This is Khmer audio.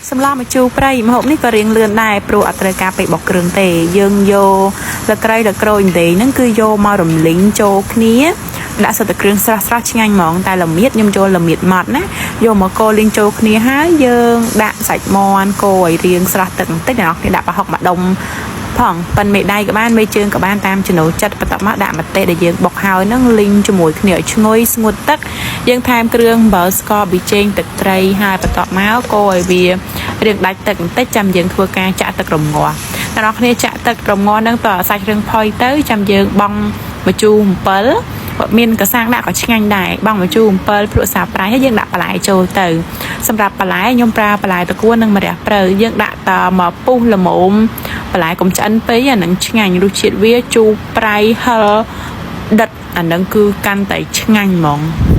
សម្លម្ជូរព្រៃម្ហូបនេះក៏រៀងលឿនដែរព្រោះអត់ត្រូវការពេលបុកគ្រឿងទេយើងយកលក្រៃលក្រូចទេហ្នឹងគឺយកមករំលីងចូលគ្នាដាក់សុទ្ធតែគ្រឿងស្រស់ស្រស់ឆ្ងាញ់ហ្មងតែល្មៀតខ្ញុំចូលល្មៀតម៉ត់ណាយកមកកូរលីងចូលគ្នាហើយយើងដាក់សាច់មាន់កូរឲ្យរៀងស្រស់ទឹកបន្តិចអ្នកនរគ្នាដាក់ប្រហុកមួយដុំផងប៉ិនមេដៃក៏បានមេជើងក៏បានតាមចំណូលចិត្តបន្ទាប់មកដាក់ម្ទេសដែលយើងបុកហើយហ្នឹងលីងជាមួយគ្នាឲ្យឈ្ងុយស្ងួតទឹកយើងថែមគ្រឿងអំបិលស្ករប៊ីចេងទឹកត្រីហើយបន្ទាប់មកកូរឲ្យវារៀងដាច់ទឹកបន្តិចចាំយើងធ្វើការចាក់ទឹករងាស់អ្នកនរគ្នាចាក់ទឹករងាស់ហ្នឹងតើសាច់រឿងផុយទៅចាំយើងបង់ម្ជូរអំពិលបើមានកសាងដាក់ក៏ឆ្ងាញ់ដែរបង់ម្ជូរអំពិលភ្លក់សាប្រៃហើយយើងដាក់បន្លែចូលទៅសម្រាប់បន្លែខ្ញុំប្រើបន្លែតកួននិងម្រះព្រៅយើងដាក់តមកពុះល្មមបន្លែកុំឆ្អិនពេកអានឹងឆ្ងាញ់រសជាតិវាជូរប្រៃហឹរដិតអានឹងគឺកាន់តែឆ្ងាញ់ហ្មង។